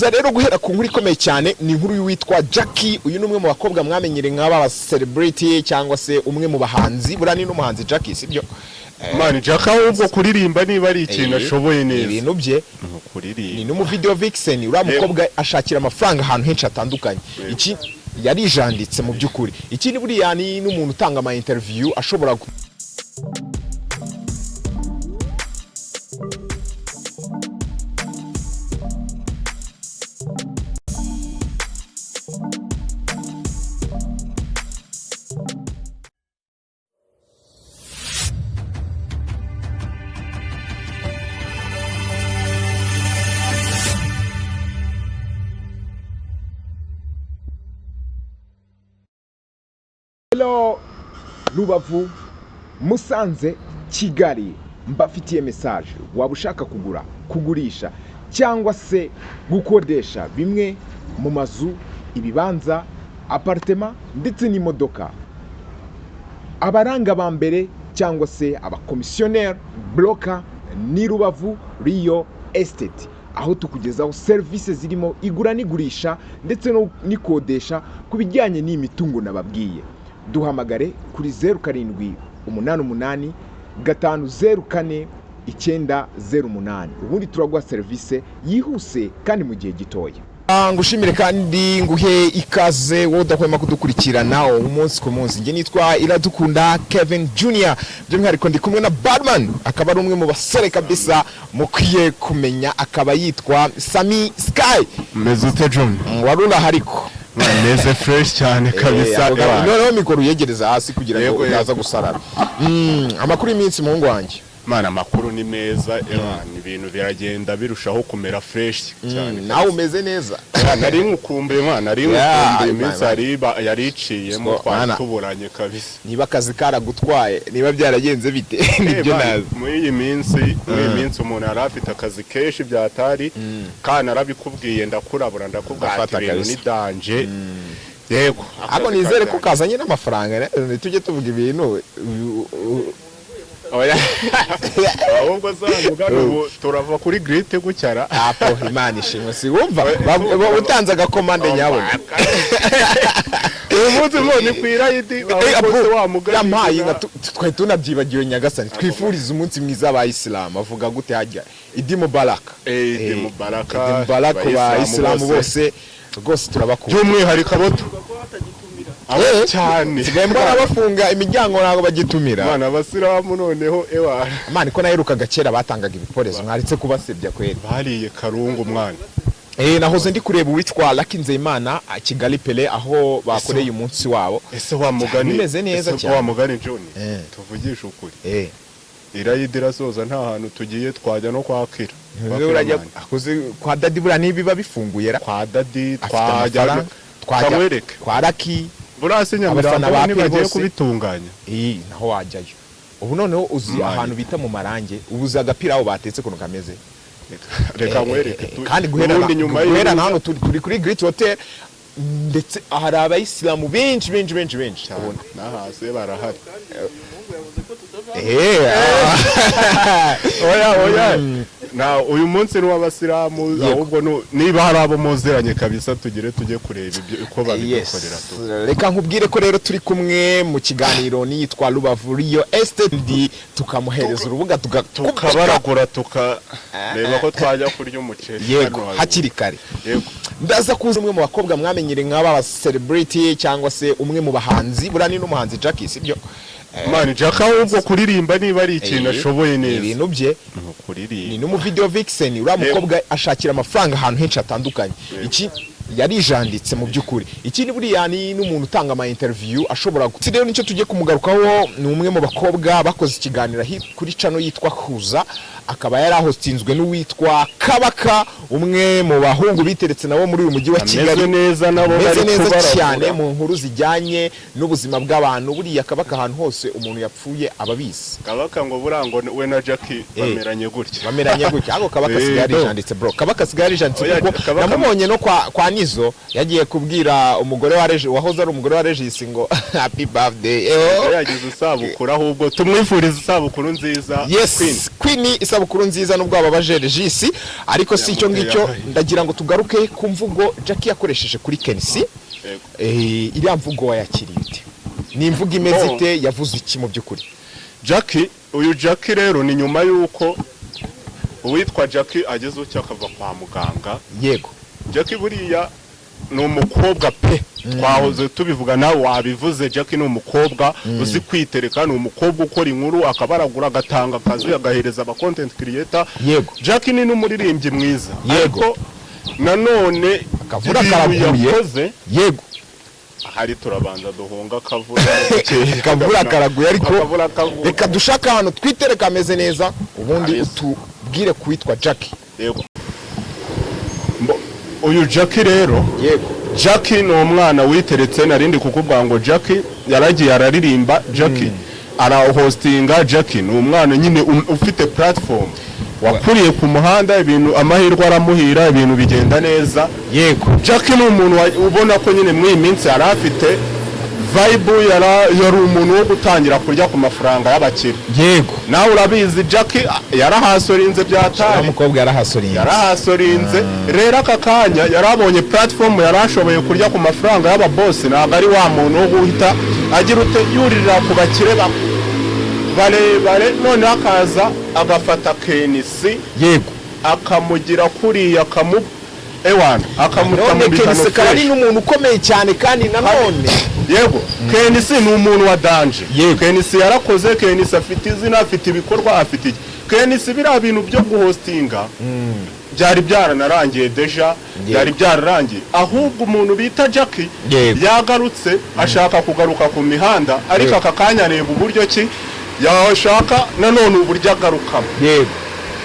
Rero guhera ku nkuru ikomeye cyane, ni inkuru y'uwitwa Jackie. Uyu ni umwe mu bakobwa mwamenyereye nk'aba celebrity cyangwa se umwe mu bahanzi. Buriya ni n'umuhanzi Jackie, sibyo? Man, Jack ahubwo kuririmba niba ari ikintu ashoboye neza. Ibintu bye Ni ni ukuririmba. n'umu video vixen. Uriya mukobwa ashakira amafaranga ahantu henshi hatandukanye. Iki yarijanditse mu by'ukuri. Ikindi, buriya ni n'umuntu utanga ama interview ashobora Hello Rubavu, Musanze, Kigali, mbafitiye message. Waba ushaka kugura, kugurisha cyangwa se gukodesha bimwe mu mazu, ibibanza, apartema ndetse n'imodoka, abaranga ba mbere cyangwa se abakomisiyoneri broker ni Rubavu Real Estate, aho tukugezaho serivisi zirimo igura n'igurisha ndetse n'ikodesha ku bijyanye n'iyi mitungo nababwiye. Duhamagare kuri 0788504908, ubundi turaguha serivisi yihuse kandi mu gihe gitoya. Ngushimire kandi nguhe ikaze wowe udahwema kudukurikirana umunsi ku munsi. Njye nitwa Iradukunda Kevin Junior, by'umwihariko ndi kumwe na Badman, akaba ari umwe mu basore kabisa mukwiye kumenya, akaba yitwa Sami Sky. Meze ute, John? Wari urahari ariko? Meze fresh cyane kabisa. Ewa. Noneho mikoro uyegereza hasi kugira ngo Yego, yego. utaza gusarara. Amakuru y'iminsi, muhungu wanjye? Mana, amakuru ni meza ewa, ibintu biragenda birushaho kumera fresh cyane. Nawe umeze neza? Ya, nari nkukumbuye mwana, nari Yeah, nkukumbuye iminsi man. yari iciyemo Siko, twari mana. tuburanye kabisa. Niba akazi karagutwaye, niba byaragenze bite, nibyo Eh, man, nazi. muri iyi minsi umuntu yari afite akazi kenshi byatari kandi narabikubwiye, ndakurabura, ndakubwira ati Ndafata ibintu kabisa. ni danger. Yego. Ariko Akazi nizere ko kajyanye. kazanye n'amafaranga, ntitujye tuvuga ibintu Oya. Ahubwo zamugana ubu turava kuri grite gucyara. Apo Imana ishimwe, si wumva utanze agakomande nyabona. Uyu munsi none ku irayidi Eh, ahubwo se apo, wa mugani yampaye inka, twari tunabyibagiwe. Nyagasani, twifurize umunsi mwiza abayisilamu. Avuga gute hajya? Idi Mubaraka. Eh, Idi Mubaraka, Idi Mubaraka ku abayisilamu bayisilamu bose. bose rwose turabakunda. By'umwihariko abo abo Eh, cyane. Nsigaye mbona bafunga imiryango, ntabwo bagitumira. Mana, abasilamu noneho ewa. Imana ko naherukaga kera batangaga ibiporezo, mwaretse kubasebya kweri. Bariye karungu mwana. Nahoze ndi kureba uwitwa Lucky Nzeyimana a Kigali Pele, aho bakoreye umunsi wabo. Ese wa mugani Bimeze neza ese cyane. wa mugani John, Eh. tuvugishe ukuri, irayidi irasoza nta hantu tugiye, twajya no kwakira Urajya akoze kwa Dadi, buriya niba bifunguye ra. Kwa Dadi Afite twajya. amafaranga, twajya Kamwereke. kwa Lucky. Buriya se Abafana Nyamirambo ba ntibagiye Pele bose. kubitunganya? Naho wajyayo ubu noneho uzi Mani. ahantu bita mu Marange, ubu uzi agapira aho batetse ukuntu kameze. Reka nkwereke Kandi guhera ubundi nyuma guhera na hano turi kuri Great Hotel, ndetse hari abayisilamu benshi benshi benshi benshi Cyane, ubona. n'ahasi barahari. Oya oya, na uyu munsi ni uw'abasilamu. Yego. Ahubwo niba hari abo muziranye kabisa, tugire tujye kureba ibyo uko babidukorera Yes. tu. Reka nkubwire ko rero turi kumwe mu kiganiro niyitwa Rubavu Real Estate, tukamuhereza urubuga tukabaragura, tukareba ko twajya kurya umuceri yego hano haruguru. Hakiri kare. Yego. Ndaza kuza umwe mu bakobwa mwamenyereye nk'aba celebrity cyangwa se umwe mu bahanzi. Buriya ni n'umuhanzi Jackie, sibyo? Man, Jack ahubwo kuririmba niba ari ikintu ashoboye neza. Ibintu bye Ni ukuririmba. ni n'umu video vixen. Uriya mukobwa ashakira amafaranga ahantu henshi hatandukanye. Iki yarijanditse mu by'ukuri. Ikindi, buriya ni n'umuntu utanga ama interview ashobora rero nicyo tugiye kumugarukaho. Ni umwe mu bakobwa bakoze ikiganiro kuri channel yitwa Huza, akaba yari ahostinzwe n'uwitwa Kabaka, umwe mu bahungu biteretse nabo muri uyu mujyi wa Ameze Kigali. neza nabo Ameze bari neza kubaragura. cyane mu nkuru zijyanye n'ubuzima bw'abantu. Buriya Kabaka ahantu hose umuntu yapfuye aba abizi. Kabaka ngo buriya ngo we na Jackie bameranye gutya. Bameranye gutya, ahubwo Kabaka asigaye No. yarijanditse bro, Kabaka asigaye yarijanditse Oya, kuko Kabaka- namubonye no kwa Nizo, yagiye kubwira umugore wa Regis, wahoze ari umugore wa Regis, ngo happy birthday. Yagize isabukuru, ahubwo tumwifuriza isabukuru nziza. Yes. Queen. Queen, isabukuru. Isabukuru nziza nubwo wababaje Regis, ariko si icyo Yamuteye ngicyo. agahinda. Ndagira ngo tugaruke ku mvugo Jackie yakoresheje kuri KNC. Yego. Iriya mvugo wayakiriye ute? Ni imvugo imeze Oh. ite? Yavuze iki mu by'ukuri? Jackie, uyu Jackie rero, ni nyuma y'uko uwitwa Jackie ageze utya akava kwa muganga. Jackie buriya ni umukobwa pe, twahoze tubivuga, nawe wabivuze. Jackie ni umukobwa uzi kwitereka, ni umukobwa ukora inkuru, akabaragura, agatanga akazi, agahereza aba content creator. Jackie ni n'umuririmbyi mwiza. Ariko nanone Akavura ibintu karaguye. yakoze, ahari turabanza duhunga akavura. Akavura karaguye, ariko Akavura kaguye. reka dushake ahantu twitereka ameze neza, ubundi Kabisa. utubwire kuwitwa Jackie. Yego. Uyu Jackie rero, Jackie ni umwana witeretse. Narindi kukubwira ngo Jackie yaragiye araririmba, Jackie arahostinga. Jackie ni umwana nyine ufite platform, wakuriye ku muhanda, ibintu amahirwe aramuhira, ibintu bigenda neza. Jackie ni umuntu ubona ko nyine muri iyi minsi yari afite vibe, yari umuntu wo gutangira kurya ku mafaranga y'abakire. Nawe urabizi, Jackie yarahasorinze byatari. Umukobwa yarahasorinze. Yarahasorinze. Rero aka kanya yarabonye platform, yarashoboye kurya ku mafaranga y'ababosi. Ntabwo ari wa muntu wo guhita agira ute, yuririra ku bakire barebare, noneho akaza agafata KNC, akamugira kuriya, akamu ewana, akamuta mu None bihano. KNC akaba ari Fresh. n'umuntu ukomeye cyane kandi nanone. Yego, KNC ni umuntu wa danger. KNC yarakoze, KNC afite izina, afite ibikorwa, afite iki. KNC biriya bintu byo guhostinga byari byaranarangiye déjà, byari byararangiye. Ahubwo umuntu bita Jackie yagarutse, ashaka kugaruka ku mihanda, ariko aka kanya areba uburyo ki yashaka nanone uburyo agarukamo.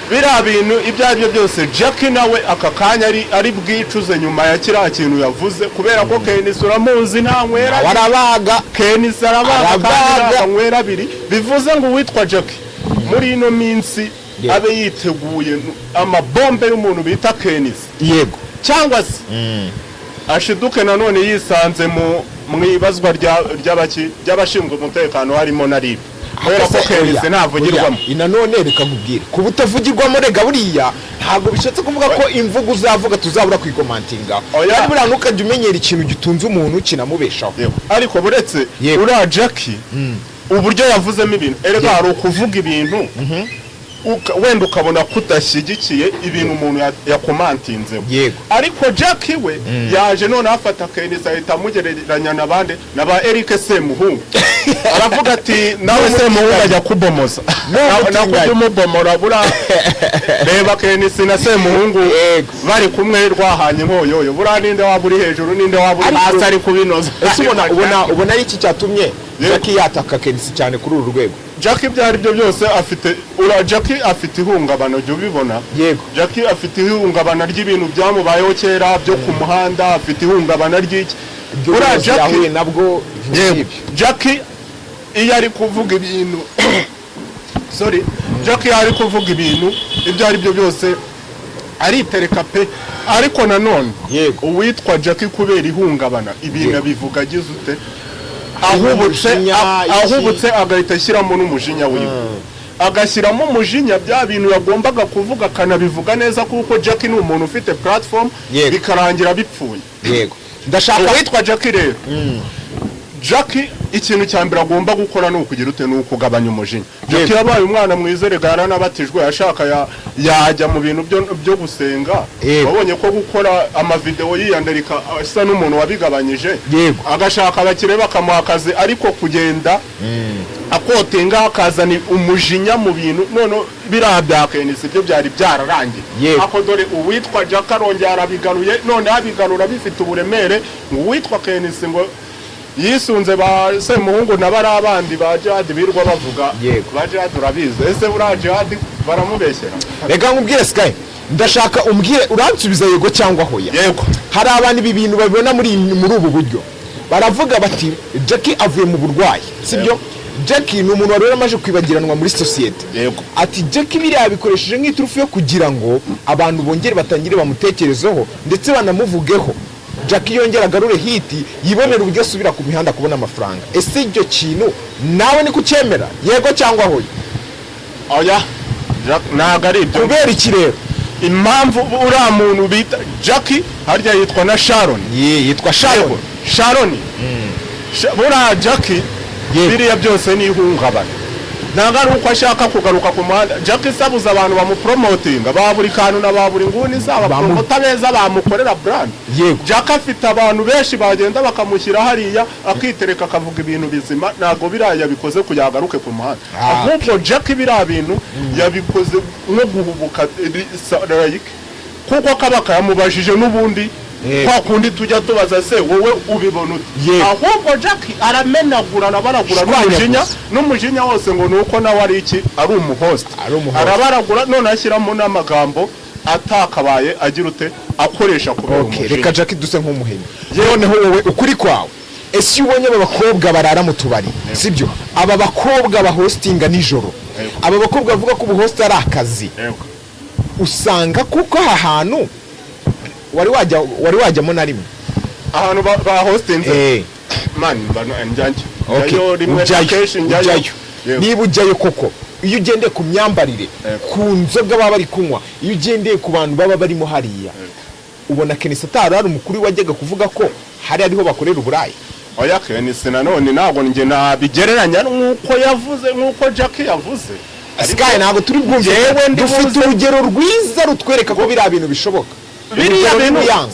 Biriya bintu, ibyo ari byo byose, Jackie nawe aka kanya ari bwicuze nyuma ya kiriya kintu yavuze, kubera ko KNC uramuzi, ntanywera. Warabaga. KNC arabaga kandi Arabaga. ntabwo anywera abiri. Bivuze ngo uwitwa Jackie muri ino minsi abe yiteguye amabombe y'umuntu bita KNC, cyangwa se ashiduke nanone yisanze mu ibazwa ry'abashinzwe umutekano, harimo na RIB, kubera ko KNC ntavugirwamo. Oya, nanone reka nkubwire, kuba utavugirwamo rega buriya ntabwo bishatse kuvuga ko imvugo uzavuga tuzabura kuyikomantinga. Oya. Kandi buriya ntukajya umenyera ikintu gitunze umuntu kinamubeshaho. Yego. Ariko buretse uriya Jackie, uburyo yavuzemo ibintu, erega hari ukuvuga ibintu wenda ukabona ko udashyigikiye ibintu umuntu yakomantinzeho. Ariko Jackie we yaje noneho afata KNC, ahita amugereranya na bande, na ba Eric Semuhungu, aravuga ati nawe Semuhungu ajya kubomoza. N'umutinganyi. Nako ujya umubomora. Buriya reba KNC na Semuhungu bari kumwe, rwahanye inkoyoyo. Buriya ninde waba uri hejuru, ninde waba uri hasi ari kubinoza? Ese ubona ari iki cyatumye Jackie yataka KNC cyane kuri uru rwego? Jackie, ibyo ari byo byose, afite ura Jackie afite ihungabana, jya ubibona. Jackie afite ihungabana ry'ibintu byamubayeho kera byo ku muhanda, afite ihungabana ry'iki. Ibyo Uriya byose yahuye Jackie, nabwo, ibintu nk'ibyo. Jackie iyo ari kuvuga ibintu, sorry, Jackie iyo ari kuvuga ibintu, ibyo ari byo byose aritereka pe. Ariko nanone uwitwa Jackie, kubera ihungabana, ibintu abivuga agize ute, ahubutse. Umujinya, iki. Ahubutse, agahita ashyiramo n'umujinya wiwe, agashyiramo umujinya, bya bintu yagombaga kuvuga akanabivuga neza, kuko Jackie ni umuntu ufite platform, bikarangira bipfuye. Yego, ndashaka Uwitwa Jackie rero, Jackie ikintu cya mbere agomba gukora ni ukugira ute? Ni ukugabanya umujinya. Jackie yabaye umwana mwiza rega, yaranabatijwe, ashaka yajya mu bintu byo gusenga. Wabonye ko gukora amavideo yiyandarika asa n'umuntu wabigabanyije, agashaka abakire bakamuha akazi, ariko kugenda akotinga, akazana umujinya mu bintu, none biriya bya KNC byo byari byararangiye. Ako dore uwitwa Jack arongera arabigaruye, none abigarura bifite uburemere, ngo uwitwa KNC ngo yisunze ba Semuhungu na bari abandi ba Jihad birwa bavuga. Ba Jihad urabizi, ese buriya Jihad baramubeshyera? Reka nkubwire, Sky, ndashaka umbwire, uransubiza yego cyangwa hoya. Yego. Hari abantu ibi bintu babibona muri ubu buryo, baravuga bati Jackie avuye mu burwayi, sibyo? Jackie ni umuntu wari waramaze kwibagiranwa muri sosiyete. Ati Jackie biriya yabikoresheje nk'iturufu yo kugira ngo abantu bongere batangire bamutekerezeho ndetse banamuvugeho, Jackie yongere agarure hit, yibonere uburyo asubira ku mihanda kubona amafaranga. Ese icyo kintu nawe ni kucyemera, yego cyangwa hoya? Oya. Ntabwo ari ibyo. Kubera iki rero? Impamvu uriya muntu bita Jackie, harya yitwa na Sharon? Yitwa Sharon. Yego, Sharon. Buriya Jackie, biriya byose ni ihungabana, ntabwo ari uko ashaka kugaruka ku muhanda. Jackie isabuza abantu bamupromotinga ba buri kantu na ba buri nguni, zaba promota beza bamukorera brand. Jackie afite abantu benshi bagenda bakamushyira hariya, akitereka, akavuga ibintu bizima. Ntabwo biriya yabikoze kugira ngo agaruke ku muhanda. Ahubwo Jackie biriya bintu yabikoze nko guhubuka, like, kuko Kabaka yamubajije n'ubundi kwa kundi tujya tubaza: "Se wowe ubibona ute?" Ahubwo Jackie aramenagura, arabaragura Shwanyaguza. n'umujinya wose, ngo ni uko nawe ari iki, ari umuhost. Ari umuhost. Arabaragura, none ashyiramo n'amagambo atakabaye agira ute, akoresha kubera umujinya. Reka Jackie duse nk'umuhini. Noneho wowe, ukuri kwawe, ese iyo ubonye aba bakobwa barara mu tubari, sibyo, aba bakobwa bahostinga nijoro, aba bakobwa bavuga ko ubuhost ari akazi, usanga kuko aha hantu wari wajya, wari wajyamo na rimwe? Ahantu ba hostinze? Man, njyayo. Njyayo rimwe na Ujyayo, kenshi njyayo. ujyayo. Yego. Niba ujyayo koko, iyo ugendeye ku myambarire, ku nzoga baba bari kunywa, iyo ugendeye ku bantu baba barimo hariya, ubona Kenisi atari ari umukuru wajyaga kuvuga ko hari ariho bakorera uburaya? Oya, Kenisi nanone ntabwo njye nabigereranya nk'uko yavuze, nk'uko Jackie yavuze. Sky, ntabwo turi bwumve. Jewe ndi Dufite urugero rwiza rutwereka ko biriya bintu bishoboka. Biriya Urugero bintu n'Umuyango.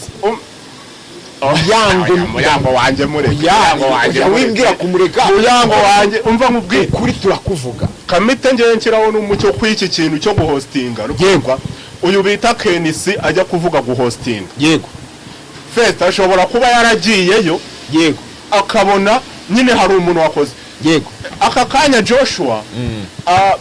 Muyango. Oya, Muyango wanjye mureke. Muyango wanjye Oya, mureke. wimbwira kumureka. Muyango wanjye, umva nkubwire. Ukuri turakuvuga. Kamite ngewe nshyiraho n'umucyo kw'iki kintu cyo guhostinga. Yego. Uyu bita Kenisi ajya kuvuga guhostinga, first ashobora kuba yaragiyeyo, akabona nyine hari umuntu wakoze. Aka kanya Joshua,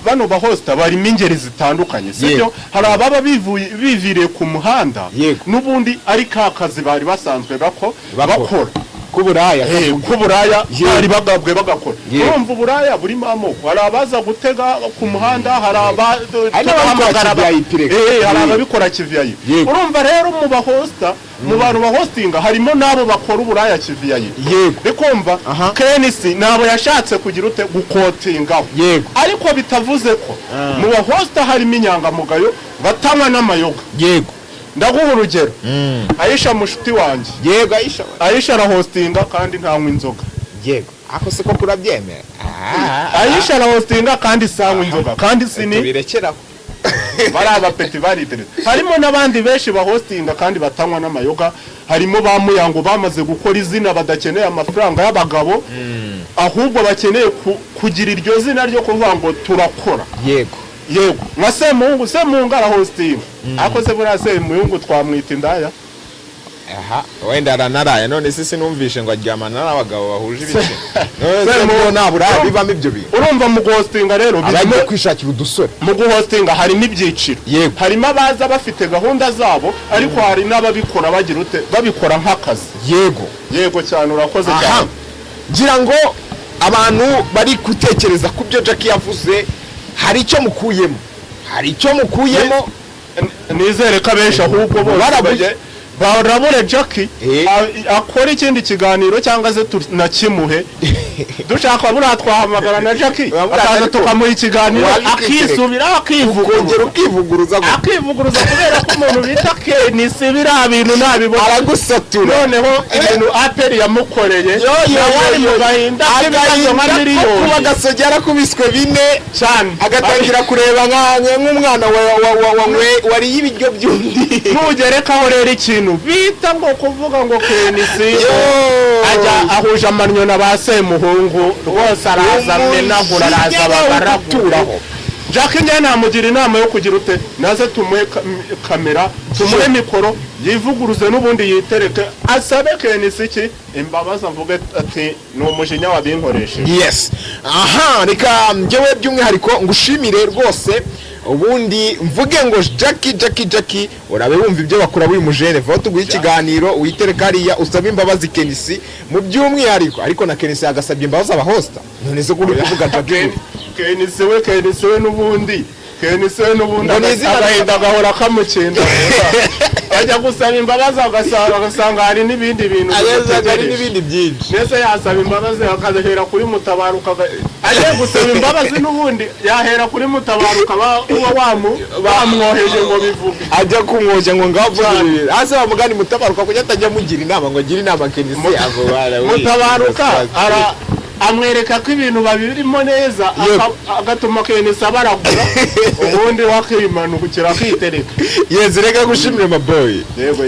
bano bahosta barimo ingeri zitandukanye, sibyo? Hari ababa biviriye ku muhanda, n'ubundi ari ka kazi bari basanzwe Bakora. bakora. K'uburaya. K'uburaya bari bagabwe bagakora. Urumva uburaya burimo amoko: hari abaza gutega ku muhanda, hari aba Hari n'ababikora tugahamagara ki-VIP reka. Hari ababikora ki-VIP. Urumva rero, mu bahosta, mu bantu bahostinga, harimo n'abo bakora uburaya ki-VIP. Bikumva Kenisi nabo yashatse kugira ute, gukotingaho. Ariko bitavuze ko mu bahosta harimo inyangamugayo batanywa n'amayoga. Ndaguha urugero: Aisha mushuti wanjye. Yego, Aisha. Aisha arahostinga kandi ntanywa inzoga. Yego, ako se ko kurabyemera? Aisha arahostinga kandi sanywa inzoga, kandi sini Tubirekeraho. Bari abapeti bariteretse. Harimo n'abandi benshi bahostinga kandi batanywa n'amayoga. Harimo ba Muyango bamaze gukora izina, badakeneye amafaranga y'abagabo, ahubwo bakeneye kugira iryo zina ryo kuvuga ngo turakora. Yego, nka Semuhungu. Semuhungu arahostinga, ariko se buriya Semuhungu twamwita indaya? Aha wenda aranaraye. None se sinumvishe ngo aryamana n'abagabo bahuje ibitsina? None se Semuhungu- bwo nta buraya bivamo ibyo bintu? Urumva, mu guhostinga rero Abagiye kwishakira udusore. Mu guhostinga harimo ibyiciro. Harimo abaza bafite gahunda zabo, ariko hari n'ababikora bagira ute, babikora nk'akazi. Yego cyane, urakoze cyane. Ngira ngo abantu bari gutekereza ku byo Jackie yavuze, hari icyo mukuyemo, hari icyo mukuyemo. Nizere ko abenshi ahubwo bose barabure Jackie, akora ikindi kiganiro cyangwa se tunakimuhe dushaka. Buriya twahamagara na Jackie, Buriya akaza ariko tukamuha ikiganiro, wabikitereka. akisubira, Ukongera akivuguruza. Ukivuguruza ngo Akivuguruza, kubera ko umuntu bita Kenisi biriya bintu ntabibona. Aragusatura. Noneho ibintu APR yamukoreye, Yo, yo, nawe yo, ari mu yo. gahinda k'ibibazo nka Agahinda ko kuba miliyoni Gasogi yarakubiswe 4, cyane, agatangira kureba nk'umwana wariye ibiryo by'undi. Nugerekaho rero ikintu bita ngo kuvuga ngo Kenisi Yo! ajya ahuje amannyo na ba Semuhungu, rwose araza amenagura, araza Umujinya babaraguraho. bawuguturaho. Jacques, njye namugira inama yo kugira ute, naze tumuhe kamera, tumuhe mikoro, yivuguruze n'ubundi, yitereke, asabe Kenisi iki, imbabazi, avuge ati: "Ni umujinya wabinkoresheje." Yes, aha reka njyewe by'umwihariko ngushimire rwose. Ubundi mvuge ngo Jackie, Jackie, Jackie, urabe wumva ibyo bakora uyu mujene vuba, tuguhe ikiganiro, witereka hariya, usabe imbabazi Kenisi mu by'umwihariko. Ariko na Kenisi yagasabye imbabazi abahosta. None se kuri kuvuga Jackie? Kenisi we, Kenisi we n'ubundi KNC n'ubundi Ngo ni izina agahinda gahora kamukinda, ajya gusaba imbabazi agasanga hari n'ibindi bintu Agasanga hari bimutegereje. n'ibindi byinshi. Mbese yasaba imbabazi akazahera kuri Mutabaruka, agiye gusaba imbabazi n'ubundi yahera kuri Mutabaruka, uba bamwoheje ngo bivuge. Ajya kumwoshya ngo ngaho avuge ibintu hasi bamugani Mutabaruka, kuko atajya amugira inama ngo agire inama KNC abo Mutabaruka amwereka ko ibintu babirimo neza, agatuma KNC abaragura, ubundi wakimanukira akitereka. Yes, reka gushimire, my boy. Yego.